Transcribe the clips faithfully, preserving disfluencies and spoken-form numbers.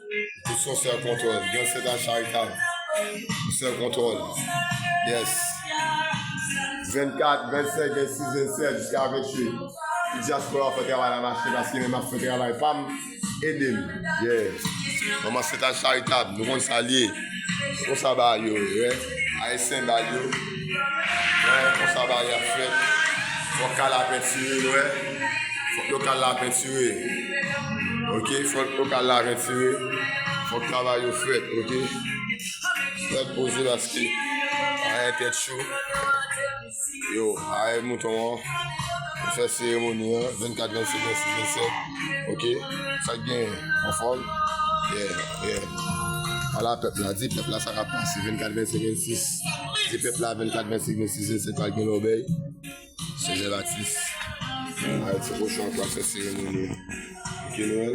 Tout se yon sèl kontwòl. Gang Sentral Charitab. Sèl kontwòl. Yes. Vennkat, vennsenk, vennsis, vennsèt, jiska venntuit. Tout dyaspora fè travay la mache paske menm ap fè travay pa m. Ede m. Yeah. Manman Sentral Charitab, nou konn sa l ye. Konsa bagay yo ye. Ayisyen bagay yo. Wè, konsa bagay ap fèt. Fòk kay la pentire, nou wè. Fòk lokal la pentire. Ok, fòk lokal la pentire. Fòk travay yo fèt, ok. Tèt poze paske ayè tèt cho. Yo, ayè mouton an. Fè seremoni an, vennkat, vennsenk, vennsis, vennsèt. Ok, sa k genyen? Anfòm? Yeah, yeah. Ala pèp la, di pèp la sa k ap pase, vennkat, vennsenk, vennsis. Di pèp la, vennkat, vennsenk, vennsis, vennsèt, pa gen lòbèy. Sezè Batis. Ayè ti kochon an pral fè seremoni. Ok, Nwèl.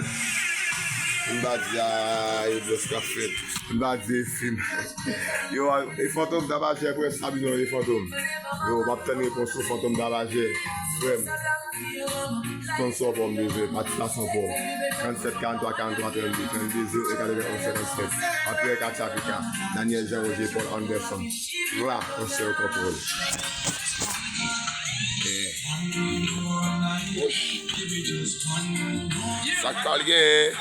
M pa di a, e bòs k ap fèt. M pa di e fim. Yo, e Fantom Tabajè, près sa bizon e Fantom. Yo, m ap tann repons ou, Fantom Tabajè. Frè m. Sponsò pa w m bezwen, patisipasyon pa w. Trannsèt, karanntwa, karanntwa, trannde, trannde, zewo, e katreven, onz, senkannsèt. Anperè Katya Pika, Daniel Jean Roger, Paul Anderson. Vwa, konsèy kontwòl. Eh. Woch. Sa k pral genyen?